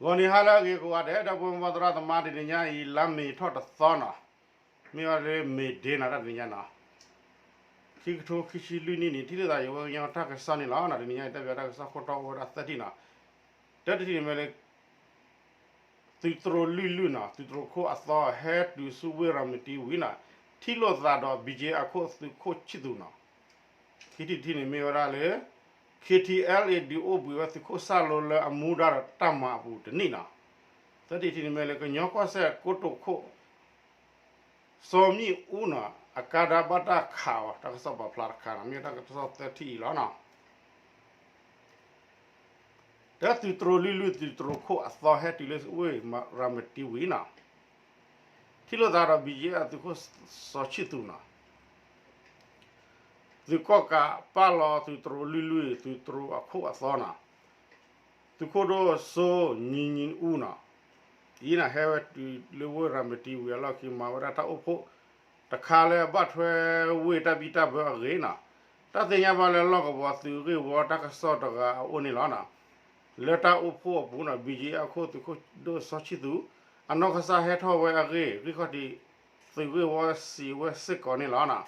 ဂီၤနံၤဟါလၢအဂ့ၤကိးဂၤဒဲး ဒီပုၢ်ဝဲၢ်မိၢ်ပၢ်သရၣ်သမါ တနံၤညါအံၤ လါမ့ၤထီၣ်တသီနီၤ, မ့ၢ်ဝဲလၢမ့ၤဒ့နီၤ တၢ်တနံၤညါနီၤ, ခံကထိခံဆံလွံၢ်နံၣ်န့ၣ် ထံၣ်လိာ်သးယဝဲကညီတၢ်ကစီၣ်န့ၣ်လီၤ. တနံၤညါအံၤ တၢ်ပၠးတၢ်ကစီၣ်ခိၣ်တီအိၣ်ဝဲဒၣ်သၢထံၣ်နီၤ, တၢတထံၣ်န့ၣ်မ့ၢ်လၢ သုးတြိၤလွံၢ်လွံၢ်နီၤ, သုးတြိၤခိၣ်အသီ ဟဲတုၤဆူဝ့ၢ်ရၤမတံဝံၤနီၤ, ထံၣ်လိာ်သးဒီး ဘံၣ်ကၠ့အခိၣ်သုးခိၣ်ဆံၣ်သူးနီၤ, ခံထံၣ်တထံၣ်န့ၣ်မ့ၢ်ဝဲဒၣ်လၢ ခ့ထံအဲလ်အ့ ဒုးအိၣ်ဘှံးဝဲသုးခိၣ်စၣ်လိလၢအမူဒါဒီးတၢ်မၤအပူၤတနံၣ်နီၤ, သၢထံၣ်တထံၣ်န့ၣ်မ့ၢ်လၢ ကညီကီၢ်စဲၣ်ကိတိာ်ခိၣ် စီၤမံၣ်အူနီၤ, အကါဒါဘၣ်တၢ်ခးအီၤ တၢ်ကစီၣ်ပာ်ဖျါတခါနီၤ, မ့ၢ်တၢ်ကစီၣ်သၢထံၣ်အံၤလီၤနီၤ. တၢသုးတြိၤလွံၢ်လွံၢ် သုးတြိၤခိၣ်အသီဟဲတုၤလၢဝ့ၢ်ရၤမတံဝံၤနီၤ, ထံၣ်လိာ်သးဒီး ဘံၣ်ကၠ့အသုးခိၣ်စီၤဆံၣ်သူးနီၤ, သုးကီၣ်ကးပာ်လီၤသုးတြိၤလွံၢ်လွံၢ် သုးတြိၤအခိၣ်အသီနီၤ, သုးခိၣ်ဒိၣ်စိနံၤနံၤအူနီၤ, အံၤန့ၣ် ဟဲဝဲတုၤလၢဝ့ၢ်ရၤမတံဝံၤအလီၢ်ခံ မၤဝဲဒၣ်တၢ်အိၣ်ဖှိၣ်တခါလၢအဘၣ်ထွဲဝ့ၢ်တၢ်ဘံၣ်တၢ်ဘၢအဂ့ၢ်နီၤ, တၢ်သ့ၣ်ညါဘၣ်လၢလီၢ်ကဝီၤသုးဂ့ၢ်ဝီတၢ်ကစီၣ်တဂၤအအိၣ်န့ၣ်လီၤနီၤ, လၢတၢ်အိၣ်ဖှိၣ်အပူၤနီၤ ဘံၣ်ကၠ့အခိၣ်သုးခိၣ်ဒိၣ်စီၤဆံၣ်သူး အနီၢ်ကစၢ်ဟဲထီၣ်ဝဲအဂ့ၢ် ဂံၢ်ခီၣ်ထံး သုးဂ့ၢ်ဝီစံးဝဲစ့ၢ်ကီးန့ၣ်လီၤနီၤ,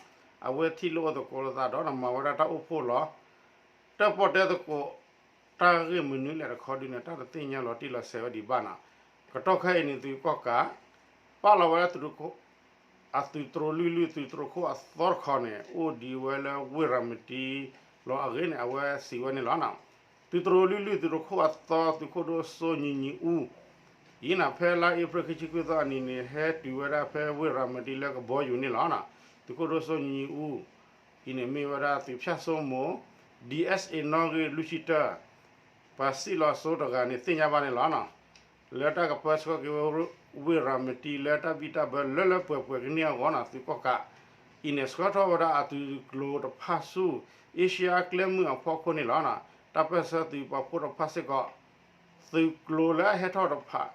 အဝဲထံၣ်လိာ်အိၣ်သကိးလိာ်သးဒီး မၤဝဲဒၣ်တၢ်အိၣ်ဖှိၣ်လီၤ. တၢ်ပီၣ်တဲသကိး တၢ်ဂ့ၢ်မနုၤလဲၣ်တခီဒုးန့ၣ် တၢ်တသ့ၣ်ညါလီၤတံၢ်လီၤဆဲးဝဲဒံးဘၣ်နီၤ, ကတီၢ်ခဲအံၤန့ၣ် သုးကီၣ်ကး ပာ်လီၤဝဲဒၣ်သုးတြိၤ အသုးတြိၤလွံၢ်လွံၢ် သုးတြိၤခိၣ်အသီတခီန့ၣ် အိၣ်ဒံးဝဲလၢဝ့ၢ်ရၤမတံလီၤအဂ့ၢ်န့ၣ် အဝဲစံးဝဲန့ၣ်လီၤနီၤ, သုးတြိၤလွံၢ်လွံၢ် သုးတြိၤခိၣ်အသီ သုးခိၣ်ဒိၣ်စိနံၤနံၤအူ အံၤန့ၣ် ဖဲလါအ့ဖြ့ၣ်ခံဆံခွံသီအနံၤန့ၣ် ဟဲတုၤဝဲဒၣ်ဖဲဝ့ၢ်ရၤမတံလၢကဘီယူၤန့ၣ်လီၤ. သုးခိၣ်ဒိၣ်စိနံၤနံၤအူ အံၤန့ၣ်မ့ၢ်ဝဲဒၣ်သုးဖၠၣ်စိမိၤ ဒံၣ်အဲ့ၣ်အ့ၣ် နီၣ်ဂံၢ်လွံၢ်ဆံတၢ ပှၤစံၣ်လီၤစိတဂၤန့ၣ် သ့ၣ်ညါဘၣ်န့ၣ်လီၤနီၤ, လၢတၢ်ကပၢဆှၢက့ၤဝဲဝ့ၢ်ရၤမတံလၢတၢ်ဘံၣ်တၢ်ဘၢလၢလၢပှဲၤပှဲၤကန့ၢ်အဂီၢ်နီၤ သုးကီၣ်ကး အံၤန့ၣ် ဆှၢထီၣ်ဝဲဒၣ်အသုးကျိၤတဖၣ်ဆူ အ့ရှံယါကျဲမုၢ်အဖီခိၣ်န့ၣ်လီၤ. တၢ်ပၢၢ်ဆၢသုးပာ်ဖှိၣ်တဖၣ်စ့ၢ်ကီး သုးကျိၤလၢအဟဲထီၣ်တဖၣ်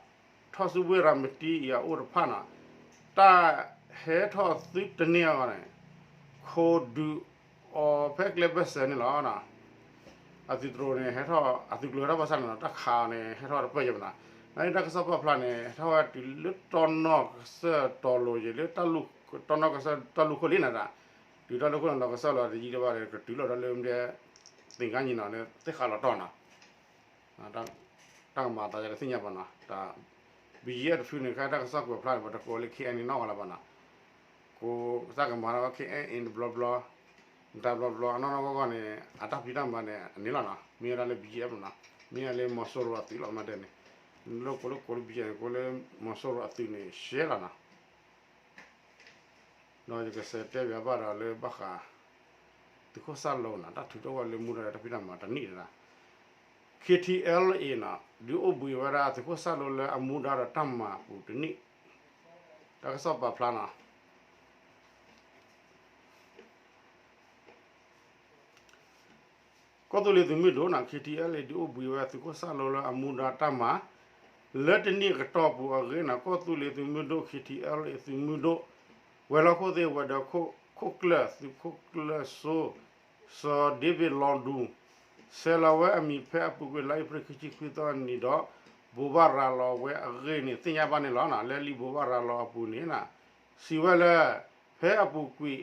ထီၣ်ဆူဝ့ၢ်ရၤမတံအံၤအအိၣ်တဖၣ်နီၤ တၢ်ဟဲထီၣ်သုတန့ၢ်အဂီၢ်န့ၣ် ခိးဒုးအီၤဖဲကျဲဘၢၣ်စၢၤန့ၣ်လီၤ. အသုးတြိၤန့ၣ် ဟဲထီၣ် အသုးကျိၤဟဲထီၣ်ဘၣ်ဆၣ်န့ၣ်နီၤ တၢ်ခးအီၤန့ၣ် ဟဲထီၣ်တပၢၢ်ယဲၢ်မနီၤ, နတၢ်ကစီၣ်ပာ်ဖျါန့ၣ် ဟဲထီၣ်ဝဲတုၤလၢတီနီၢ်ကစၢၢ်တီၤလိၤယဲၢ် လၢတီနီၢ်ကစၢၢ်တီၤလိၤခိၣ်လံနၤ, တုၤတီၤလိၤခိၣ်န့ၣ် လီၤကစၢၢ်လီၤတယံာ်တဘၣ်ဒီး ကတုၤလီၤဒီးလၢမ့ၢ် သ့ၣ်ကါညီနီၤ သ့ၣ်ဃးလီၤတီၢ်နီၤ တၢ်ကမၤအသးယတသ့ၣ်ညါဘၣ်နီၤ, တၢ် ဘံၣ်ယဲၢ်တဖုန့ၣ် ခဲတၢ်ကစီၣ်ကွဲးဖျါန့ၣ် ပတကိးလၢ ခ့အဲၣ်အံၣ်အ့ နီၢ်ဂီၤလၢၤဘၣ်နီၤ, ကိးတၢ်ကမၤလၢ ခ့အဲၣ်အံၣ်အ့ တဘျီဘျီ, တဘျီဘျီ အနီၢ်နီၢ်ဂီၢ်ဂီၢ်န့ၣ် အတၢ်ဖံးတၢ်မၤန့ၣ် အန့ၣ်လီၤနီၤ, မ့ၢ်ဝဲဒၣ်လၢ ဘံၣ်ယဲၢ်အ့နီၤ, မ့ၢ်ဝဲလၢမီၤစိရိၤအသုးလီၤမးဒဲးန့ၣ်, လၢကိးလၢကိးလၢ ဘံၣ်ယဲၢ်အ့ ကိးလၢမီၤစိရိၤအသုးန့ၣ် ရှဲလီၤနီၤ ဒီးယကစးတဲဘၣ်ဘၣ်ဒီးလၢဘၣ်ဃး သုးခိၣ်စၣ်လိနီၤ တၢ်ထုးထီၣ်ဝဲလၢမူဒါဒီးတၢ်ဖံးတၢ်မၤတနံၣ်န့ၣ်, ခ့ထံအဲလ်အ့နီၤ ဒုးအိၣ်ဘှံးဝဲဒၣ်သုးခိၣ်စၣ်လိလၢအမူဒါဒီးတၢ်မၤအပူၤတနံၣ်, တၢ်ကစီၣ်ပာ်ဖျါနီၤ ကီၢ်သူလ့ၤသုးမုၢ်ဒိၣ်နီၤ ခ့ထံအဲလ်အ့ ဒုးအိၣ်ဘှံးဝဲသုးခိၣ်စၣ်လိလၢအမူဒါတၢ်မၤ လၢတနံၣ်အကတီၢ်ပူၤအဂ့ၢ်နီၤ ကီၢ်သူလ့ၤသုးမုၢ်ဒိၣ် ခ့ထံအဲလ်အ့ သုးမုၢ်ဒိၣ် ဝဲၤလီၢ်ခိၣ်သ့ၣ်ဝဲၤဒၢးခိၣ် ခိၣ်ကျၢၢ် သုးခိၣ်ကျၢၢ်စိ စီၤ ဒ့ဘ့ၣ် လီၤဒူ ဆဲးလီၤဝဲအမံၤဖဲအပူၤကွံာ်လါအ့ဖြ့ၣ်ခံဆံခွံသီအနံၤဒီး ဘိးဘၣ်ရၤလီၤဝဲအဂ့ၢ်န့ၣ် သ့ၣ်ညါဘၣ်န့ၣ်လီၤ. လၢလံာ်ဘိးဘၣ်ရၤလီၤအပူၤန့ၣ် စံးဝဲလၢ ဖဲအပူၤကွံာ်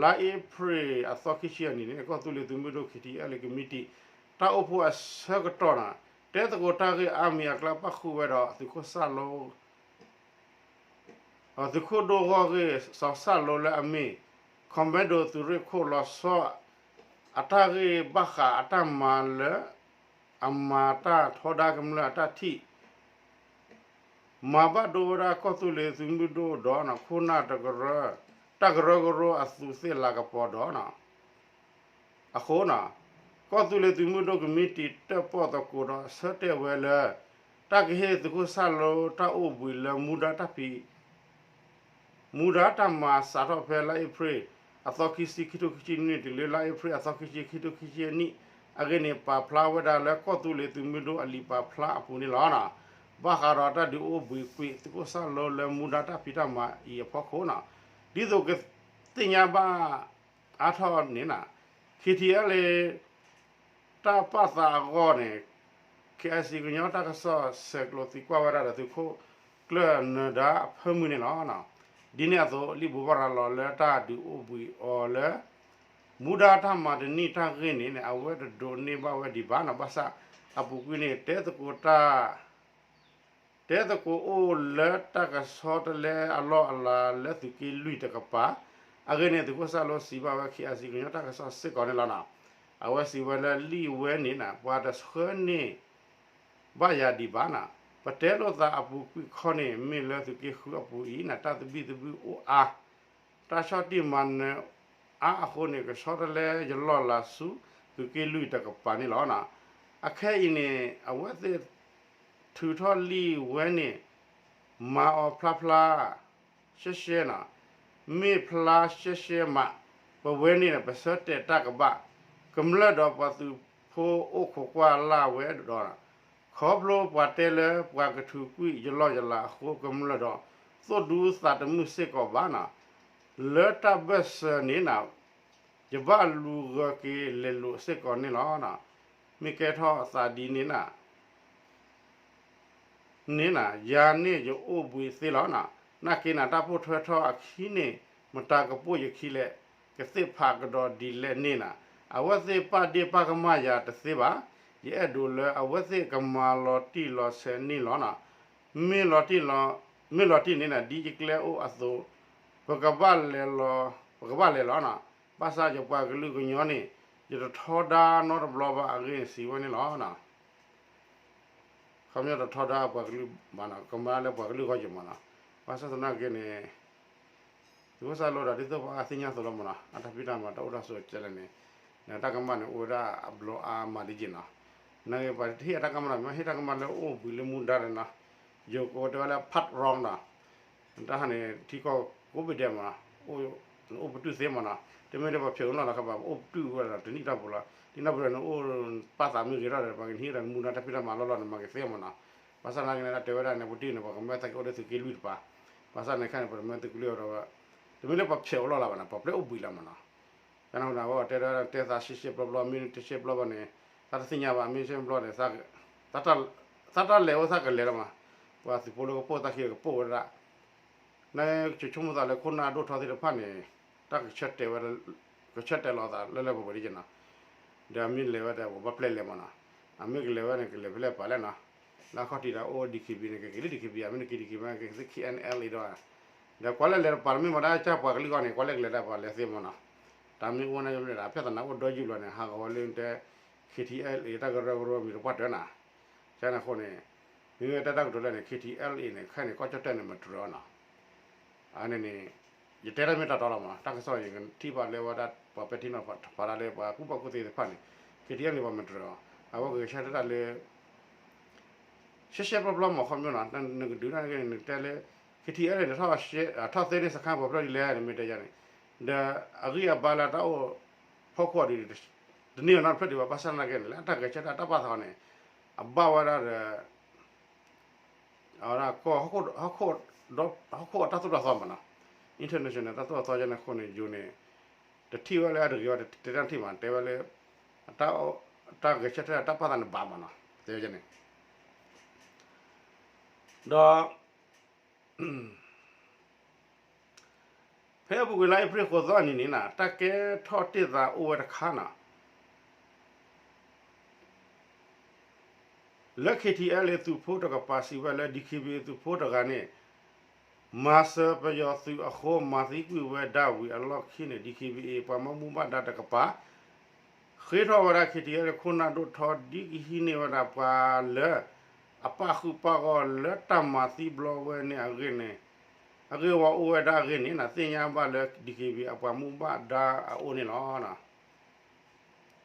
လါအ့ဖြ့ၣ်အသီခံဆံအနံၤန့ၣ် ကီၢ်သူလ့ၤသုးမုၢ်ဒိၣ် ခ့ထံအဲလ်အ့ ကမံးတံာ် တၢ်အိၣ်ဖှိၣ်အဆၢကတီၢ်န့ၣ် တဲသကိးတၢ်ဂ့ၢ်အါမံၤအကျါ ပၣ်ဃုာ်ဝဲဒီးသုးခိၣ်စၣ်လိ သုးခိၣ်ဒိၣ်ဂီၢ်ဂ့ၢ် စီၤစၣ်လိလၢအမ့ၢ် ခီၣ်မဲဒိၣ်သုးရ့ၣ်ခိၣ်လီၤဆီ အတၢ်ဂ့ၢ်ဘၣ်ဃးအတၢ်မၤလၢ အမၤတၢ်ထီဒါကမျၢၢ်အတၢ်ထံၣ် မၤဘၣ်ဒိဝဲဒၣ်ကီၢ်သူလ့ၤသုးမုၢ်ဒိၣ်ဒီး ခိၣ်နၢ်တကရၢ တၢ်ကရၢကရိအသူးသ့ၣ်လၤကပီၤဒီး အဃိန့ၣ် ကီၢ်သူလ့ၤသုးမုၢ်ဒိၣ်ကမံးတံာ် တၢၣ်ပီၣ်သကိးဒီးဆၢတဲာ်ဝဲလၢ တၢ်ကဟ့ၣ်သုးခိၣ်စၣ်လိတၢ်အိၣ်ဘှံးလၢမူဒါတၢ်ဖံး မူဒါတၢ်မၤစးထီၣ်ဖဲလါအ့ဖြ့ၣ်အသီခံဆံ ခံထိခံဆံနွံ တုၤလၢလါအ့ဖြ့ၣ်အသီခံဆံ ခံထိခံဆံအနံၣ် အဂ့ၢ်န့ၣ် ပာ်ဖျါဝဲဒၣ်လၢကီၢ်သူလ့ၤသုးမုၢ်ဒိၣ်အလံာ်ပာ်ဖျါအပူၤန့ၣ်လီၤ. ဘၣ်ဃးဒီးတၢ်ဒုးအိၣ်ဘှံးကွံာ်သုးခိၣ်စၣ်လိလၢမူဒါတၢ်ဖံးတၢ်မၤအံၤအဖီခိၣ်န့ၣ် ဒ်သိးကသ့ၣ်ညါဘၣ်အါထီၣ်န့ၣ် ခ့ထံအဲလ်အ့ တၢ်ပာ်သးအဂီၢ်န့ၣ် ခ့ၣ်အဲၣ်စံၣ် ကညီတၢ်ကစီၣ်ဆဲးကျိးသံကွၢ်ဝဲဒၣ်ဒီးသုးခိၣ်ကျၢၢ်နၢၤဒါအဖၢမုၢ်န့ၣ်လီၤ. ဒ်န့ၣ်အသိး လံာ်ဘိးဘၣ်ရၤလီၤလၢတၢ်ဒုးအိၣ်ဘှံးအီၤလၢ မူဒါတၢ်မၤတနံၣ်တၢ်ဂ့ၢ်န့ၣ် အဝဲတဒိးန့ၢ်ဘၣ်ဝဲဒံးဘၣ်န့ၣ် ဘၣ်ဆၣ်အပူၤကွံာ်န့ၣ် တဲသကိးတၢ် တဲသကိးအိၣ်လၢတၢ်ကဆီတလဲအလီၢ်အလၤလၢသုးက့လွံၢ်တကပၤ အဂ့ၢ်န့ၣ် သုးခိၣ်စၢ်လိစံးဘၣ်ဝဲ ခ့ၣ်အဲၣ်စံၣ် ကညီတၢ်ကစီၣ်စ့ၢ်ကီးန့ၣ်လီၤ. အဝဲစံးဝဲလၢလံာ်ဝဲန့ၣ် ပှၤတဆှၢန့ၢ်ဘၣ်ယၤဒံးဘၣ်န့ၣ် ပတဲလိာ်သးအပူၤကွံာ်ခီန့ၣ် မ့ၢ်လၢသုးက့ဃုအပူၤအံၤန့ၣ် တၢ်သဘံၣ်သဘုၣ်အိၣ်အါ တၢ်ဆီၣ်တံၢ်မၤနၢၤအါအဃိန့ၣ် ကဆီတလဲယလီၢ်လၤဆူသုးက့လွံၢ်တကပၤန့ၣ်လီၤ. အခဲအံၤန့ၣ် အဝဲသ့ၣ်ထုးထီၣ်လံာ်ဝဲန့ၣ် မၤအီၤဖျါဖျါ ရှဲရှဲန့ၣ် မ့ၢ်ဖျါရှဲရှဲမး ပဝဲန့ၣ် ပဆၢတဲာ်တၢ်ကဘၣ် ကမျၢၢ်ဒီးပှၤသုးဖိအိၣ်ခိးကွၢ်လၢ်ဝဲဒီး ခီဖျိပှၤတဲလၢပှၤကထုးကွံာ်ယလီၢ်ယလၤအဃိ ကမျၢၢ်ဒီးသိၣ်ဒူသးတမုာ်စ့ၢ်ကီးဘၣ်န့ၣ် လၢတၢ်ဘၢၣ်စၢၤန့ၣ်န့ၣ် ယဘၣ်လူၤဂၢၤက့ၤလဲၤလိာ်စ့ၢ်ကီးန့ၣ်လီၤ. မ့ၢ်ကဲထီၣ်အသးဒ်န့ၣ်န့ၣ် န့ၣ်န့ၣ် ယၤန့ၣ်ယအိၣ်ဘှံးသ့လီၤ. နာ်က့န့ၣ် တၢ်ပိာ်ထွဲထီၣ်အခံန့ၣ် မတၤကပိာ်ယခံလဲၣ်, ကသ့ၣ်ဖးကဒီးဒ်လဲၣ်န့ၣ်န့ၣ် အဝဲသ့ၣ်ပာ်ဒ့ၣ်ပာ်ကမၣ်ယၤတသ့ဘၣ်. ယအဲၣ်ဒိးလၢအဝဲသ့ၣ်ကမၤလီၤတံၢ်လီၤဆဲးန့ၣ်လီၤ. မ့ၢ်လီၤတံၢ်လီၤ, မ့ၢ်လီၤတံၢ်န့ၣ်န့ၣ် ဒ်ယကျဲအိၣ်အသိး ပကဘၣ်လဲၤလီၤ, ပကဘၣ်လဲၤလီၤန့ၣ် ဘၣ်ဆၣ်ယပှၤကလုာ်ကညီန့ၣ် ယတထီဒါနီတဘျီဘၣ်အဂ့ၢ်စံးဝဲန့ၣ်လီၤ. ခီပညီတထီဒါပှၤကလုာ်ဘၣ်န့ၣ် ကမၤလၢပှၤကလုာ်ဂီၢ်ယမးန့ၣ် ဘၣ်ဆၣ်သနာ်က့န့ၣ် သုးခိၣ်စၢ်လိဒီးဒ်သိးပှၤသ့ၣ်ညါအသိးလီၤမးန့ၣ် အတၢ်ဖံးတၢ်မၤတၢ်အိၣ်တၢ်ဆိးကဲလဲၣ်န့ၣ် တၢ်ကမၣ်န့ၣ် အိၣ်ဝဲဒၣ်အဘျီအါမးဒ်က့ၤန့ၣ် နာ်က့ပှၤတဟ့ၣ်အတၢ်ကမၣ်န့ၣ် မ့ၢ်ဟ့ၣ်တၢ်ကမၣ်လၢအိၣ်ဘှံးလၢမူဒါန့ၣ်န့ၣ် ယိၤကိးတဲဝဲလၢ part wrong န့ၣ် တၢ်ဟးန့ၣ် ထံကီၢ်ကိးဘ့ၣ်ဒဲးမးန့ၣ် အိၣ်ပတုာ်သ့မးန့ၣ် တမ့ၢ်လၢပှၤဖျဲးအိၣ်နီတဂၤဘၣ် ပအိၣ်ပတုာ်ဝဲဒၣ်တနံၣ်တၢ်ပူၤလီၤ. တနံၣ်တၢ်ပူၤန့ၣ် အိၣ်ပာ်သးမ့ၢ်ဂ့ၤထီၣ်ဒီး ပှၤကဟ့ၣ်ဒီးမူဒါတၢ်ဖံးတၢ်မၤလီၢ်လီၢ်န့ၣ် မၤက့ၤသ့မးန့ၣ် ဘၣ်ဆၣ်သနာ်က့န့ၣ် တၢ်တဲဝဲဒၣ်န့ၣ် ပတုာ်န့ၣ် ပှၤကမၢသးက့ၤအိၣ်လၢသုးက့လွံၢ်တပၤ ဘၣ်ဆၣ်သနာ်က့န့ၣ် ခဲန့ၣ် ပတမၢသုးက့လွံၢ်ဒီး တမ့ၢ်လၢပှၤဖျဲးအိၣ်လီၢ်လၢၤဘၣ်န့ၣ် ပှၤပျဲအိၣ်ဘှံးလီၤမးန့ၣ် ကန့ၣ်ဝဲဒၣ် တဲဒၣ်တဲသးရှဲရှဲပျီပျီ မ့ၢ်တရှဲပျီဘၣ်န့ၣ် သးတသ့ၣ်ညါဘၣ် မ့ၢ်ရှဲပျီန့ၣ် သးတၢ်လဲၤအိၣ်သးကလဲၤလီၤမး ပှၤသုးဖိလၢကပိာ်သးခံကပိာ်ဝဲဒၣ် နဆိကမိၣ်သးလၢခိၣ်နၢ်ဒိၣ်ထီသ့ၣ်တဖၣ်န့ၣ် တၢ်ကဆၢတဲာ်ဝဲ ကဆၢတဲာ်လီၤသးလၢလၢပှဲၤပှဲၤဒ်က့ၤန့ၣ် ဒီးအမ့ၢ်လဲၤဝဲဒီး ပဘၣ်ပျဲလဲၤမးန့ၣ် အမ့ၢ်ကလဲၤဝဲန့ၣ် ကလဲၤဖဲလဲၣ်ပာ်လဲၣ်န့ၣ် လၢအခီၣ်ထံးဒီးအိၣ် DKB န့ၣ် ကက့ၤလၢ DKB အမ့ၢ်တက့ၤ DKB ကက့ၤ KNLA ဒီး ဒီးကွၢ်လဲၣ်လဲၤတပာ်တမ့ၢ်မး တၢ်ကစၢ်ပှၤကလုာ်ဂီၢ်န့ၣ် ကွၢ်လဲၣ်ကလဲၤတၢ်ပာ်လဲၤသ့မးန့ၣ် တၢ်မ့ၢ်အိၣ်န့ၣ်မ့ၢ်ဒၣ် ဖဲသနာ်အိၣ်ဒီယုၢ်လီၤန့ၣ် ဟးဂီၤဝဲလၢတဲ KTLA တၢ်ကရၢကရိမံၤတပှၢ်တၢၢ်န့ၣ် ကန့ၣ်အဃိန့ၣ် မ့မ့ၢ်တၢ်တၢ်ကတိၤလၢန့ၣ် KTLA န့ၣ် ခဲန့ၣ် ကီၢ်ကၠီၣ်တဲၣ်န့ၣ် မတြၢၤအီၤန့ၣ် အန့ၣ်န့ၣ် ယတဲတၢ်မ့ၢ်တၢ်တီလီၤမး တၢ်ကစီၣ်န့ၣ် ယကထံၣ်ဘၣ်လၢဝဲဒၣ် ပှၤပဲာ်ထံနီၤဖးတၢ်လၢပှၤကူၣ်ဘၣ်ကူၣ်သ့သ့ၣ်တဖၣ်န့ၣ် KTLA န့ၣ် ပှၤမတြၢၤအီၤ အဝဲကဂဲၤဆၢထၢၣ်တၢ်လၢ ရှဲရှဲပျီပျီမး ခီပညီန့ၣ် နကဒုးတၢ်န့ၣ် နတဲလၢ KTLA န့ၣ် ထီၣ်သ့န့ၢ်စခါပှဲၤဖျၢၣ်ဒ်လဲၣ်န့ၣ် မ့ၢ်တဲယၤန့ၣ် ဒီးအဂံၢ်အဘါလၢတၢ်အိၣ်ဖီခိၣ်ဒ်န့ၣ် တန့ၢ်အီၤနီတဖျၢၣ်ဒံးဘၣ် ဘၣ်ဆၣ်သနာ်က့န့ၣ် လၢအတၢ်ဂဲၤဆၢထၢၣ်တၢ်ပာ်သးအီၤန့ၣ် အဘၣ်ဝဲဒၣ်ဒီး အဝဲဒၣ်ကီၢ် ဟီၣ်ခိၣ်အတၢ်သိၣ်တၢ်သီမးနီၤ international တၢ်သိၣ်တၢ်သီယဲန့ၣ်အဃိန့ၣ် ယိၤန့ၣ် တထံၣ်ဝဲလၢအတဂ့ၤဝဲ တတဲတၢ်ထံၣ်မး တဲဝဲလၢ တၢ်ဂဲၤဆၢထၢၣ်တၢ်ပာ်သးန့ၣ်ဘၣ်မးနီၤ တဲဝဲန့ၣ် ဒီး ဖဲအပူၤကွံာ်လါအ့ဖြ့ၣ်ဃိးသီအနံၤန့ၣ် တၢ်ကဲထီၣ်တ့ၢ်သးအိၣ်ဝဲတခါန့ၣ် လၢ KTLA သုးဖိတကပၤစံးဝဲလၢ DKBA သုးဖိတဂၤန့ၣ် မၤစၢၤပယီၤသုးအဃိ မၤသံကွံာ်ဝဲဒၣ်ဝံၤအလီၢ်ခံန့ၣ် DKBA ပှၤမၤမူဘၣ်ဒါတကပၤ ဃ့ထီၣ်ဝဲဒၣ် KTLA ခိၣ်နၢ်ဒိၣ်ထီ ဒ်ကဟံးန့ၢ်ဝဲဒၣ်ပှၤလၢ အပာ်ဃုာ်ပာ်ဂီၢ်လၢတၢ်မၤသံဘျီဝဲန့ၣ်အဂ့ၢ်န့ၣ် အဂ့ၢ်ဝီအိၣ်ဝဲဒၣ်အဂ့ၢ်န့ၣ် သ့ၣ်ညါဘၣ်လၢ DKBA အပှၤမူဘၣ်ဒါအအိၣ်န့ၣ်လီၤ.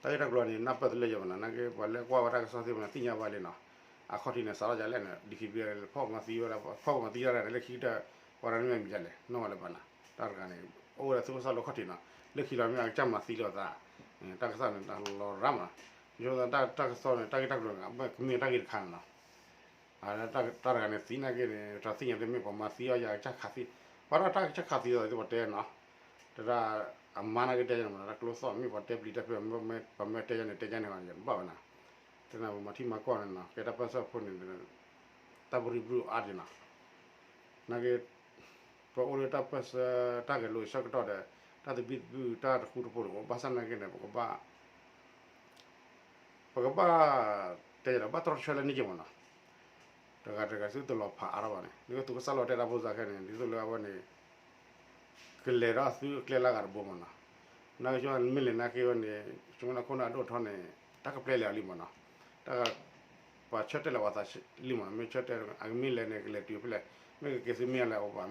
တၢ်ဂ့ၢ်တၢ်ကျိၤန့ၣ် နၢ်ပၢၢ်တလၢယၤဘၣ်န့ၣ် နာ်က့ ပှၤလၢကွၢ်ဝဲတၢ်ကစီၣ်သ့ၣ်တဖၣ်န့ၣ် သ့ၣ်ညါဘၣ်လံန့ၣ် အခီၣ်ထံးန့ၣ် စးထီၣ်ယၤလဲၣ်န့ၣ် DKBA ဖီၣ်မၤသံဝဲဒၣ် ဖီၣ်မၤသံဒၣ်န့ၣ် လၢခံကတၢၢ် ပှၤတၢ်န့ၣ်မ့ၢ်မံၤဒ်လဲၣ် နီၢ်ဝဲလၢၤဘၣ်န့ၣ် တၢ်တဂၤန့ၣ် အိၣ်ဝဲဒၣ်သုးခိၣ်စၢ်လိခီၣ်ထံးန့ၣ် လၢခံလီၤမ့ၢ်အကစၢ်မၤသံလိာ်သး တၢ်ကစီၣ်န့ၣ် တၢ်လီၤရၣ်မး ယိၤသးတၢ်ကစီၣ်န့ၣ် တၢ်ဂ့ၢ်တၢ်ကျိၤန့ၣ် ကမ့ၢ်တၢ်ဂ့ၢ်တခါန့ၣ်လီၤ တၢ်တဂၤန့ၣ်သံနာ်က့န့ၣ် တၢ်သ့ၣ်ညါတမ့ၢ်ပှၤမၤသံအီၤ ယၤကစၢ်ခးသံ ပှၤဒီးတၢ်ကစၢ်ခးသံအီၤသ့ၣ်ပှၤတဲနီၤ တၢ်အမါနာ်က့တဲယၤန့ၣ်မး တၢ်ကျိသီၣ်မ့ၢ်ပှၤတဲပျံၤတၢ်ဖဲ ပမ့ၢ်တဲယၤန့ၣ် တဲယၤန့ၣ်ဘၣ်ဝဲနၤ တနၢ်ပမၤထံမၤကီၢ်န့ၣ်နီၤ ကဲတၢ်ပၢၢ်ဆၢဖိန့ၣ် တၢ်ပရံၣ်ပရူၣ်အါဒံးနီၤ, နာ်က့ ပအိၣ်လၢတၢ်ပၢၢ်ဆၢတၢ်ဂဲၤလိာ်ဆၢကတီၢ်ဒီး တၢ်သဘံၣ်သဘုၣ်တၢ်တဃူတဖိးတအိၣ် ဘၣ်ဆၣ်နာ်က့န့ၣ် ပကဘၣ် ပကဘၣ် တဲယၤဒီး ဘၣ်တြီတဆၢလၢန့ၣ်က့မ့ၢ်နီၤ, တဂၤတဂၤသုတလီၤဖးအါထီၣ်ဘၣ်န့ၣ် ဒ်သိးသုကစၢ်လီၤတဲာ်တၢ်ဖိစၢ်ခဲန့ၣ် ဒ်သိးလၢအဝဲန့ၣ် ကလဲၤဒီးသုအကျဲလၢအဂၤတဘိမ့ၢ်နီၤ, နာ်က့မ့ၢ်လဲၤနာ်က့ဝဲန့ၣ် ကၠိမ့ၢ်နခိၣ်နၢ်အဒိၣ်ထီၣ်န့ၣ် တၢ်ကပျဲလဲၤအီၤလံမ့ၢ်နီၤ, တၢ် ပှၤဆၢတဲာ်လီၤပှၤသးလံမ့ၢ်နီၤ, မ့ၢ်ဆၢတဲာ်အကမ့ၢ်လဲၤန့ၣ် ကလဲၤတုၤဖဲလဲၣ်, မ့ၢ်ကက့ၤသုမ့ၢ်အလဲၤအိၣ်ပှၤ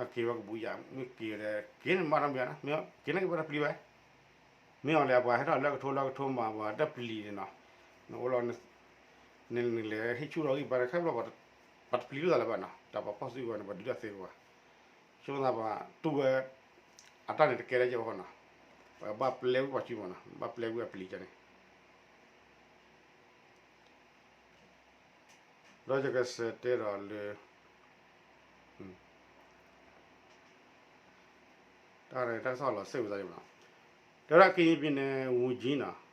အက့ၤဝဲကဘူးယၤ မ့ၢ်က့ၤဒီး က့ၤန့ၣ်မၤတၢ်မ့ၢ်နီၤ, က့ၤန့ၣ်က့ၤပှၤတပျံၤဝဲ မ့ၢ်အီၤလဲၤပှၤဟဲထီၣ်လၢကထိလၢကထိမၤပှၤတပျံၤန့ၣ်နီၤ, နအိၣ်လီၤ နလဲၤဟံးဆူၣ်ထီၣ်ဂံၢ်ဘါန့ၣ် ခဲဘျီ ပှၤတပျံၤလိာ်သးလၢၤဘၣ်နီၤ, တၢ်ပှၤဖီၣ်စုကဝဲၤန့ၣ် ပှၤဒုးတၢ်သ့ကဝဲၤ, ဆိကမိၣ်သးပှၤတူၢ်ဝဲ အတၢ်န့ၣ်တကဲလၢၤကဲဘၣ်ဃီနီၤ, ပှၤဘၣ်ပျဲဝံၣ်ပှၤစုမ့ၢ်နီၤ, ဘၣ်ပျဲဝံၣ်အပျံၤကန့ၣ် ဒီးယကစံးတဲဒီးလၢ တၢ်န့ၣ် တၢ်ကစီၣ်လီၤစ့ၣ်ဝံၤသးယမနီၤ, တဲဝဲဒၣ် ကရင်ပြည်နယ်ဝန်ကြီးနီၤ,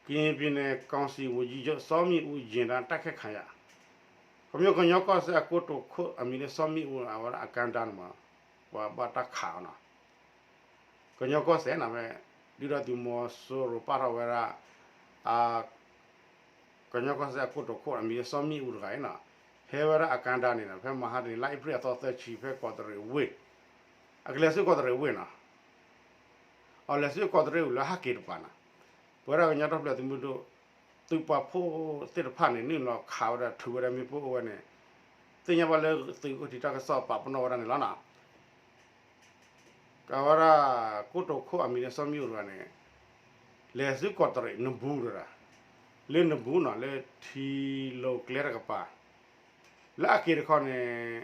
ကရင်ပြည်နယ်ကောင်စီဝန်ကြီးချုပ် စောမီးဦး ယာဉ်တန်းတိုက်ခိုက်ခံရ, ခီဖျိကညီကီၢ်စဲၣ်အကိတိာ်ခိၣ်အမံၤလၢ စောမီးဦး အဝဲဒၣ်အကါဒါန့ၣ်မး ပှၤဘၣ်တၢ်ခးအီၤနီၤ ကညီကီၢ်စဲၣ်နီၤ မ့ၢ် ဒုၣ်ဒါသုးမီၤစိရိၤပာ်ထီၣ်ဝဲဒၣ် ကညီကီၢ်စဲၣ်အကိတိာ်ခိၣ်အမံၤ စောမီးဦး တဂၤအံၤနီၤ, ဟဲဝဲဒၣ်အကါဒါန့ၣ်နီၤ ဖဲမဟါတနံၤ လါအ့ဖြ့ၣ်အသီသၢဆံ ဖဲကီးတရံးဝ့ၢ်, အကလဲၤဆူကီးတရံးဝ့ၢ်နီၤ, အလဲၤဆူကီးတရံးဝ့ၢ်လၢဟးက့ၤတပၤနီၤ, ပဝဲဒၣ်ကညီဒီကလုာ်သုးမုၢ်ဒိၣ် သုးပာ်ဖှိၣ်သ့ၣ်တဖၣ်န့ၣ် နုာ်လီၤခးဝဲဒၣ်ထုးဝဲဒၣ်မ့ၣ်ပိၢ်အိၣ်ဝဲန့ၣ်, သ့ၣ်ညါဘၣ်လၢသုးကထံၣ်တၢ်ကစီၣ်ပာ်ပနီၣ်ဝဲဒၣ်န့ၣ်လီၤနီၤ ကဝဲဒၣ် ကိတိာ်ခိၣ်အမံၤလၢ စောမီးဦး တဂၤန့ၣ် လဲၤဆူကီးတရံးနဘူးတဂၤ, လၢနဘူးနီၤ လၢထံလိာ်ကျဲတကပၤ, လၢအက့ၤတခီန့ၣ်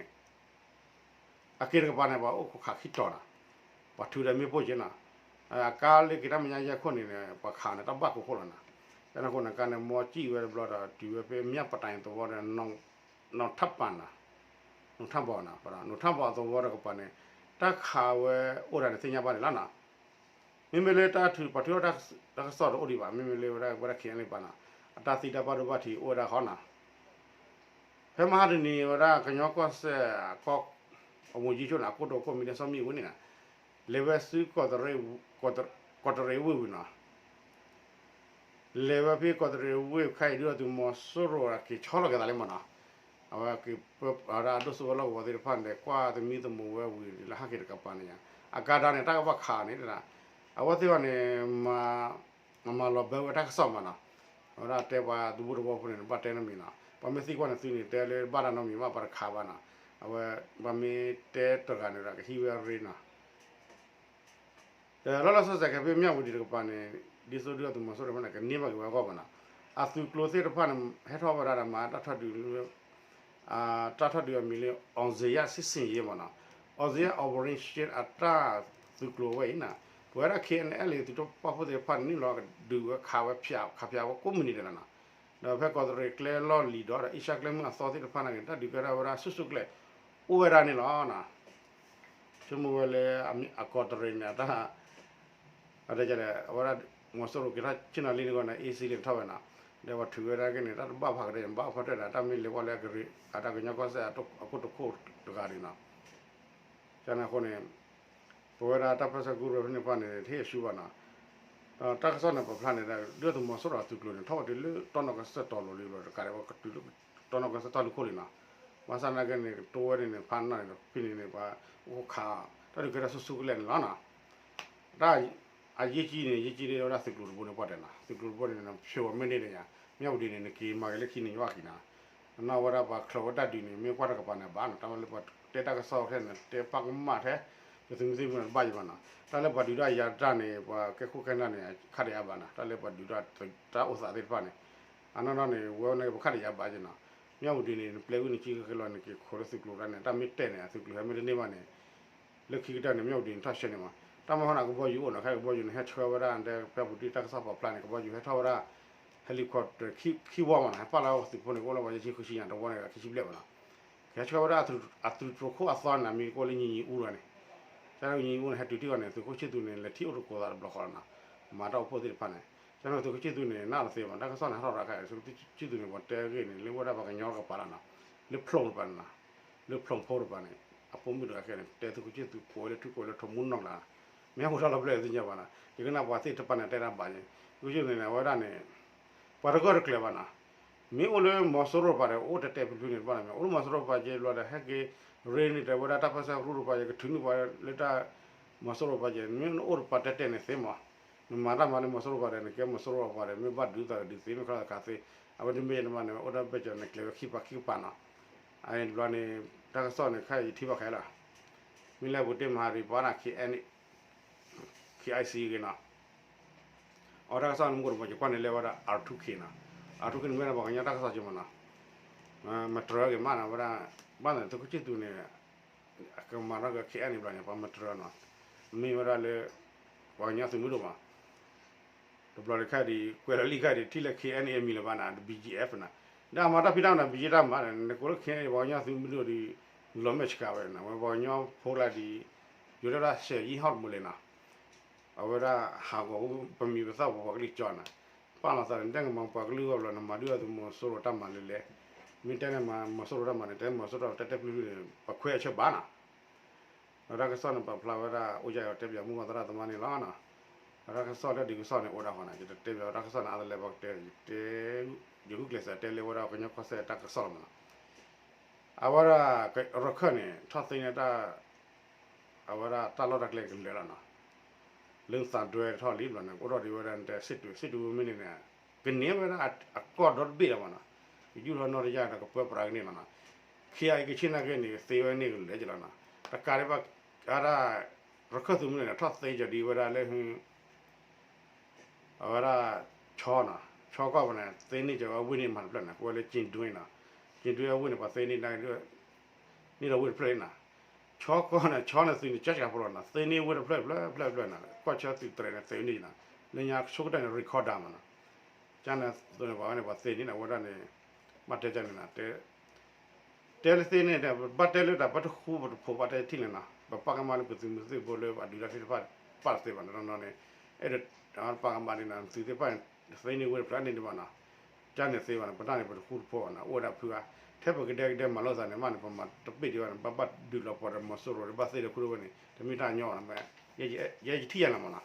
အက့ၤတကပၤန့ၣ် ပှၤအိၣ်ခိးခးခံတီၤနီၤ, ပှၤထုးဒီးမ့ၣ်ပိၢ်က့နီၤ, အကါလၢက့ၤတၢ်မဲာ်ညါယဲၢ်ခိၣ်န့ၣ် ပှၤခးန့ၣ် တၢ်ဘၣ်ကိးခိၣ်လီၤနီၤ, ကန့ၣ်အဃိန့ၣ် ကါန့ၣ် မီကံၣ်ဝဲတဘျီဒီး တုၤဝဲဖဲမၠၣ်ပတၢ်သဝီဒီး နီၢ်ထၣ်ပၣ်နီၤ, နီၢ်ထၣ်ဘီနီၤ, နီၢ်ထၣ်ဘီအသဝီတကပၤန့ၣ် တၢ်ခးဝဲအိၣ်ဒၣ်န့ၣ် သ့ၣ်ညါဘၣ်န့ၣ်လီၤနီၤ, မ့မ့ၢ်လၢတၢ်ထုး ပှၤထုးထီၣ်တၢ်ကစီၣ်တအိၣ်ဒံးဘၣ်, မ့မ့ၢ်လၢဝဲဒၣ် ဝဲဒၣ် ခ့ၣ်အဲၣ်လ်အ့ၣ် ပၤနီၤ, အတၢ်သံတၢ်ဘၣ်ဒိဘၣ်ထံးအိၣ်ဝဲဒၣ်ဃီနီၤ, ဖဲမဟါတနံၤဝဲဒၣ်ကညီကီၢ်စဲၣ် အကီၢ် အဝူၤကၠံၣ်ကၠိၣ်န့ၣ် အကိတိာ်ခိၣ်မံၤလၢ စောမီးဦး န့ၣ်နီၤ, လဲၤဝဲဆူ ကီးတရံးဝ့ၢ်ဝံၤနီၤ, လဲၤဝဲဖဲကီးတရံးဝ့ၢ်ခဲအံၤ ဒုၣ်ဒါသုးမီၤစိရိၤက့ၤဆီလီၤက့ၤသးလံမ့ၢ်နီၤ, အဝဲက့ၤပၢဝဲဒၣ်အဒိၣ်စိဝဲလီၢ်ကဝီၤသ့ၣ်တဖၣ်န့ၣ် ကွၢ်သမံသမိးဝဲဝံၤလၢဟဲက့ၤတကပၤန့ၣ်ယါ, အကါဒါန့ၣ် တၢ်ကဘၣ်ခးန့ၣ် အဝဲသ့ၣ်တဖၣ်န့ၣ် မၤလီၤဘၢဝဲတၢ်ကစီၣ်မးနီၤ, အဝဲဒၣ်တဲပှၤတဘိတဘိဖိန့ၣ် ဘၣ်တဲနီတမံၤနီၤ, ပှၤမ့ၢ်သံကွၢ်န့ၣ်သုန့ၣ် တဲလၢဘၣ်တၢ်နီတမံၤဘၣ် ပှၤတခးဘၣ်နီၤ, အဝဲ ပှၤမ့ၢ်တဲတဂၤန့ၣ်ဒီး ကဟံးဝဲအရ့နီၤ ဒီးလီၤလီၤဆီဆီခဲဖဲမၠၣ်ဝတံၤတကပၤန့ၣ် ဒ်သိးဒုၣ်ဒါသုးမီၤစိရိၤတဖၣ်န့ၣ် ကန့ၢ်ဘၣ်က့ၤဝဲအဂီၢ်မးနီၤ, အသုးကျိၤသ့ၣ်တဖၣ်န့ၣ် ဟဲထီၣ်ဝဲဒၣ်ဒီးမၤတၢ်ထီၣ်ဒုးလၢ တၢ်ထီၣ်ဒုးအမံၤလၢ အောင်ဇေယျစစ်ဆင်ရေး မးနီၤ, အောင်ဇေယျ Operation အတၢ်သုးကျိၤဝဲအံၤနီၤ, ပဝဲဒၣ် ခ့ၣ်အဲၣ်လ်အ့ၣ် သုးပာ်ဖှိၣ်သ့ၣ်တဖၣ်န့ၣ် နုာ်လီၤဒုးဝဲခးဝဲဖၠး ခးဖၠးဝဲကိးမုၢ်နံၤဒဲးလီၤနီၤ, ဒီးဖဲကီးတရံးကျဲလီၢ်လံၤဒီး ဒီးအ့ရှါကျဲမုၢ်အသီသ့ၣ်တဖၣ်န့ၣ် တၢ်ဒုးကဲထီၣ်ဝဲဒၣ်ဆူၣ်ဆူၣ်ကျဲ အိၣ်ဝဲဒၣ်န့ၣ်လီၤ. ဆိကမိၣ်ဝဲလၢ အကီးတရံးန့ၣ် အတၢ် အဝဲဒၣ် မီၤစိရိၤက့ၤထီၣ်ဆ့ၣ်နီၤလံန့ၣ်ဂီၢ်န့ၣ် အ့ၣ်စံလ့ၣ်ကထီၣ်ဝဲနီၤ, ဒီးပှၤထုးဝဲဒၣ်က့ၤန့ၣ် တၢ်တဘၣ်ဖးကဒါ ဘၣ်အိၣ်ဖီတၢၣ်ဒီး တၢ်မ့ၢ်လဲၤဝဲလၢအကရံၣ် အတၢ်ကညီကီၢ်စဲၣ်အကိတိာ်ခိၣ်တဂၤန့ၣ်နီၤ, ကန့ၣ်အဃိန့ၣ် ပဝဲဒၣ်တၢ်ပၢၢ်ဆၢကရူၢ်ဖဲန့ၣ်တဖၣ်န့ၣ် တဟ့ၣ်အဆူဘၣ်နီၤ, ဒီးတၢ်ကစီၣ်န့ၣ်ပာ်ဖျါန့ၣ်ဒီး ဒုၣ်ဒါသုးမီၤစိရိၤအသုးကျိၤန့ၣ် ထီၣ်ဝဲတုၤလၢတီနီၢ်ကစၢၢ်တီၤလိၤလံဘျီ တကးဒံးဝဲကတုၤလၢတီနီၢ်ကစၢၢ်တီၤလူၢ်ခိၣ်လံနီၤ, ဘၣ်ဆၣ်နာ်က့န့ၣ် ကတိၤဝဲန့ၣ်န့ၣ် ဖးနၢ်န့ၣ် ဖဲန့ၣ်န့ၣ် ပှၤအိၣ်ခိးခး တၢ်ဒုးကဲထီၣ်ဆူၣ်ဆူၣ်ကလဲာ်န့ၣ်လီၤနီၤ. တၢ် အရေးကြီးန့ၣ် အရေးကြီးန့ၣ် ဝဲဒၣ်သုးကျိၤတဘိန့ၣ် ပှၤတဲနီၤ, သုးကျိၤတဘိန့ၣ် ဖျိးဝဲမ့ၢ်န့ၣ်ဒီးယါ, မၠၣ်ဝတံၤန့ၣ် နက့ၤမၤက့ၤလၢခံန့ၣ် ယွၤက့ၤနီၤ, အနီၢ်ဝဲဒၣ်ပှၤချုးဝဲတၢ်ဒုးန့ၣ် မ့ၢ်ကွၢ်တကပၤန့ၣ် ဘၣ်နီၤ, တၢ်ဝဲလၢပှၤတဲတၢ်ကစီၣ်ထဲန့ၣ် တဲပာ်ကမၣ်ထဲ ပသုးမုၢ်သံၣ်ဘိန့ၣ် တဘၣ်ယံၤဘၣ်နီၤ, တၢ်လၢပှၤဒုးတၢ်ယၤတၢ်န့ၣ် ပှၤကဲခိၣ်ကဲနၢ်န့ၣ် ခးဒံးအါဘၣ်နီၤ, တၢ်လၢပှၤဒုးတၢ်အိၣ်သးသ့ၣ်တဖၣ်န့ၣ် အနီၢ်နီၢ်န့ၣ် ဝဲန့ၣ် ပခးဒံးယၤဘၣ်က့ၤနီၤ, မၠၣ်ဝတံၤန့ၣ် နပျဲဝံၤနကံကလီၤ နက့ၤခိးလၢသုးကျိၤတၢ်န့ၣ် တၢ်မ့ၢ်တဲာ်န့ၣ် အသုးကျိၤဟဲမ့ၢ်တန့ၢ်ဘၣ်န့ၣ် လၢခံကတၢၢ်န့ၣ် မၠၣ်ဝတံၤန့ၣ်ထီၣ်ဆှဲန့ၣ်မး, တၢ်မ့ၢ်ဟီန့ၣ် ကဘီယူၤအိၣ်နီၤ, ခဲကဘီယူၤန့ၣ် ဟဲဆှၢဝဲဒၣ် တဲဖဲပူၤတံၢ်တၢ်ကစီၣ်ပာ်ဖျါန့ၣ် ကဘီယူၤဟဲထီၣ်ဝဲဒၣ် helicopter ခံဝီမးနီၤ, ဟဲပာ်လီၤဝဲသုးဖိန့ၣ် ကအိၣ်လၢပှၤယဲၢ်ဆံဃုဆံညါ တဝီန့ၣ် ခံဆံဘျဲၣ်မးနီၤ, ကဟဲဆှၢဝဲဒၣ်အသုးတြိၤခိၣ်အသီန့ၣ် မံၤကအိၣ်လၢညီညီအူလီၤန့ၣ်, တၢ်ညီညီအူန့ၣ် ဟဲတုၤထံၣ်အီၤန့ၣ် သုးခိၣ်ဆံၣ်သူန့ၣ် လဲၤထံၣ်အိၣ်တကိးသးတဘျီဃီလီၤနီၤ, မၤတၢ်အိၣ်ဖှိၣ်သ့ၣ်တဖၣ်န့ၣ်, က တၢ်န့ၣ်သုးခိၣ်ဆံၣ်သူးန့ၣ် နၢ်လီၤသ့မး တၢ်ကစီၣ်န့ၣ် ဟးထီၣ်ရၤခါ သုးခိၣ်ဆံၣ်သူးန့ၣ် ပှၤတဲဂ့ၢ်န့ၣ် လၢဝဲဒၣ်ပှၤကညီတကပၤလီၤနီၤ, လၢဖျိတပၤန့ၣ်နီၤ, လၢဖျိဖိတပၤန့ၣ် အပိာ်မုၣ်တဂၤခဲန့ၣ် တဲသုးခိၣ်ဆံၣ်သူး ကိးဝဲလၢထူကိးလၢထူမူနီၢ်ကလါ, မ့ၢ်ဟဲအိၣ်ထီၣ်လီၤဖျဲၣ်သ့ၣ်ညါဘၣ်နီၤ, ယကနၣ်ပှၤသ့ၣ်တဖၣ်န့ၣ် တဲတၢ်ဘၣ်န့ၣ် သုးခိၣ်ဆံၣ်သူးန့ၣ် အဝဲဒၣ်န့ၣ် ပှၤတဂၢၢ်တကျၢၤဘၣ်နီၤ, မ့ၢ်အိၣ်လၢမီၤစိရိၤတပၤဒီး အိၣ်တဲာ်တဲာ်ဖျုးဖျုးန့ၣ်တဘၣ်နီၤ, မ့ၢ်အိၣ်လၢမီၤစိရိၤတပၤက့ၤဘျီဒီး ဟဲက့ၤရ့န့ၣ် တဲဝဲဒၣ်တၢ်ပၢၢ်ဆၢကရူၢ်တပၤက့ၤ ကထုးန့ၢ်ပှၤလၢတၢ် မီၤစိရိၤတပၤက့ၤ မ့ၢ်အိၣ်တပၤတဲာ်တဲာ်န့ၣ်သ့မး, နမၤတၢ်မၤလၢမီၤစိရိၤတပၤဒီး နကဲမီၤစိရိၤတပၤဒီး မ့ၢ်ဘၣ်ဒုးသးဒီးဒုးသ့ မ့ၢ်ခီသးခးသ့, အဝဲတမ့ၢ်ယတမၤန့ၣ် အိၣ်ဒၣ်ဘၣ်ကီၤန့ၣ် ကျဲၤဝဲခံပၤခံကပၤနီၤ, အန့ၣ်တဘျီန့ၣ် တၢ်ကစီၣ်န့ၣ် ခဲအံၤယထံၣ်ဘၣ်ခဲလၢာ်, မ့ၢ်လၢပူၤတ့ၢ်မၤဟးရံၤပှၤန့ၣ် K N K I C ဂ့ၤနီၤ, အတၢ်ကစီၣ်န့ၣ် မူတမီၤ ယကွၢ်န့ၣ်လဲၤဝဲဒၣ် R two K နီၤ, R two K န့ၣ်မ့ၢ်ဒၣ်ပှၤကညီတၢ်ကစီၣ်က့ၤမးနီၤ, မတြၢၤက့ၤမးနီၤ ဝဲဒၣ်, ဘၣ်န့ၣ်သုးခိၣ်ဆံၣ်သူးန့ၣ် ကမၤထီၣ်က့ၤ K N န့ၣ်ဘျီန့ၣ် ပှၤမတြၢၤနီၤ, မ့ၢ်ဝဲဒၣ်လၢ ပှၤကညီသုးမုၢ်ဒိၣ်မး တဘျီတခါဒံး ကွဲးလီၤလံခါဒံး ထံၣ်လၢ K N A အမံၤလၢၤဘၣ်န့ၣ် ဒီး B G F န့ၣ်, ဒီးအမၤတၢ်ဖံးတၢ်မၤန့ၣ် B G F တၢ်မၤန့ၣ် နကိးလၢ K N A ပှၤကညီသုးမုၢ်ဒိၣ်ဒီး လီၤမဲာ်ဆှးဝဲန့ၣ် ဝဲပှၤကညီဖိကျါဒံး ယိၤတဲဒၣ်စဲးယံဟီၣ်တမူလ့ၤနီၤ, အဝဲဒၣ်ဟးဂီၤပမံၤပသၣ်ပပှၤကလုာ်ကၠီန့ၣ်, ပာ်လီၤသးန့ၣ် တဲကမၤပှၤကလုာ်ဂီၢ်ဘျီ နမၤဒုးအသုးမီၤစိရိၤတၢ်မၤလဲၣ်လဲၣ်, မ့ၢ်တဲန့ၣ်မၤမီၤစိရိၤတၢ်မၤန့ၣ် တဲမီၤစိရိၤတၢ်တဲတဲပျုၢ်ပျုၢ်န့ၣ် ပခွဲးအဆၢဘၣ်နီၤ ဒီးတၢ်ကစီၣ်န့ၣ် ပာ်ဖျါဝဲဒၣ် အိၣ်ယၢ်အီၤတဲပၠးမုၢ်ဂီၢ်သရၣ်သမါန့ၣ်လီၤနီၤ. ဒီးတၢ်ကစီၣ်လၢဒုးကစီၣ်န့ၣ် အိၣ်ဒၣ်ဃီနီၤ, ယတတဲပၠးဝဲတၢ်ကစီၣ်န့ၣ် အါတလဲၣ် ပကတဲ ယတဲ ယဂုာ်ကျဲးစၢးတဲလၢဝဲဒၣ်ကညီကီၢ်စဲၣ်တၢ်ကစီၣ်လီၤမးနီၤ. အဝဲဒၣ် ရခၢၣ်န့ၣ် ထီၣ်သ့န့ၢ်တၢ် အဝဲဒၣ်တၢ်လီၢ်တၢ်ကျဲကလၢာ်လီၤနီၤ. လၢသးဒွဲထီၣ်လံဘျီန့ၣ် အိၣ်ထီၣ်ဒံးဝဲဒၣ်တဲ စစ်တွေ စစ်တွေ မ့ၢ်န့ၣ်န့ၣ် ကန့ၢ်ဝဲဒၣ်အကီၢ်ဒီတဘ့ၣ်လီၤမးနီၤ. ကယူၢ်ထီၣ်နီၢ်တယၢ်ဒီး ကပၢပြးကန့ၢ်လီၤနီၤ. ခံအံၤကဆ့ၣ်နီၣ်က့န့ၣ် သ့ဝဲန့ၢ်ကလၢာ်က့လီၤနီၤ. တကးဒံးဘၣ် အဝဲဒၣ် ရခၢၣ်သုးမုၢ်န့ၣ် ထီၣ်သ့ကီၤဒံးဝဲဒၣ်လၢ အဝဲဒၣ် ဆီနီၤ, ဆီကီၢ်ပူၤန့ၣ် သ့န့ၢ်ကီၤဝဲဝ့ၢ်န့ၣ်မၤတဖျၢၣ်န့ၣ် ကိးဝဲလၢ ကျင်တွင်း နီၤ. ကျင်တွင်း အဝ့ၢ်န့ၣ် ပှၤသ့န့ၢ် န့ၢ်ဒီးဝ့ၢ်တဖျၢၣ်န့ၣ်နီၤ. ဆီကီၢ်န့ၣ် ဆီန့ၣ်သုးန့ၣ်ကၠီကၠီဖိလီၤနီၤ, သ့န့ၢ်ဝ့ၢ်တဖျၢၣ်ဖျၢၣ်ဖျၢၣ်ဖျၢၣ်နီၤ, ကွၢ်ဆီသုးတြဲၤန့ၣ် သ့န့ၢ်နီၤ, လၢညါဆိကတၢၢ်န့ၣ် recorder မးနီၤ. ကန့ၣ်သိးန့ၣ် ပှၤဝဲန့ၣ် ပှၤသ့န့ၢ်နီၤ, အဝဲဒၣ်န့ၣ် ဘၣ်တဲကန့ၣ်နီၤ, တဲလၢသ့န့ၣ် ဘၣ်တဲလၢတၢ်ပတဃူပတဖိးဘၣ်တဲထံၣ်န့ၣ်နီၤ, ပပာ်ကမၣ်လၢပသုးမုၢ်သံၣ်ဘိလၢအဒုးတၢ်သ့ၣ်တဖၣ် ပာ်တသ့ဘၣ်နီၤ, နီၤန့ၣ် အဲၣ်ဒိးပာ်ကမၣ်န့ၣ်နီၤ, သုးသ့ၣ်တဖၣ်န့ၣ် သ့န့ၢ်ဝ့ၢ်တဖျၢၣ်န့ၣ်ဒံးဘၣ်နီၤ, ကန့ၣ်သ့ဘၣ်န့ၣ် ပတၢ်န့ၣ် ပတဃူတဖိးဘၣ်နီၤ, အိၣ်ဝဲဒၣ်ဖုဂၤ, ထဲပကဒဲကဒဲမၤလိာ်သးန့ၣ်မးန့ၣ် ပမၤတဘ့ၣ်ဒံးဘၣ်န့ၣ် ဘၣ်ဘၣ်ဒုးလီၤပှီၢ်ဒီးမီၤစိရိၤဒီး ဘၣ်သ့ဒီးခိၣ်ဒိၣ်ဝဲန့ၣ် တမ့ၢ်တၢ်ညီဘၣ်နီၤ, ယဲယထံၣ်ယၤလီၤမးနီၤ.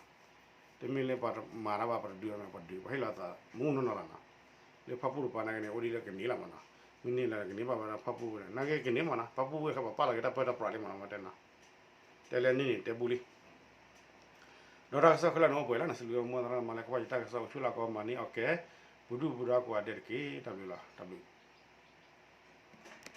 တမ့ၢ်လၢပှၤမၤတၢ်ဘၣ် ပတဒုးအီၤမး ပှၤဒုး ပှၤဟ့ၣ်လီၤသးမူနီၢ်နီၢ်လီၤနီၤ. လၢဖၣ်ပူၣ်တပၤနာ်က့န့ၣ် အိၣ်ဒ်လၢကန့ၢ်လီၤမးနီၤ. မ့ၢ်န့ၢ်လၢကန့ၢ်ဘၣ်ဝဲဒၣ်ဖၣ်ပူၣ်ဝဲန့ၣ် နာ်က့ကန့ၢ်မးနီၤ. ဖၣ်ပူၣ်ဝဲခါပှၤပာ်လီၤက့ၤတၢ်ပၢတၢ်ပြးလံမးနီၤ မ့ၢ်တဲနီၤ. တဲလၢန့ၣ်န့ၣ် တဲဘူလံ ဒီးတၢ်ကစီၣ်ခဲလၢာ်န့ၣ်အိၣ်ပှဲၤလီၤန့ၣ် စံးဘျုးမုၢ်သရၣ်သမါလၢ ကကွၢ်ယတၢ်ကစီၣ်အိၣ်ဆူၣ်လၢကီး မၤန့ၢ်အီၣ်ကဲ ပူၤဒုၣ်ပူၤဒါကိးဂၤဒဲးတက့ၢ်. တၢ်ဘျုးလီၤ တၢ်ဘျုး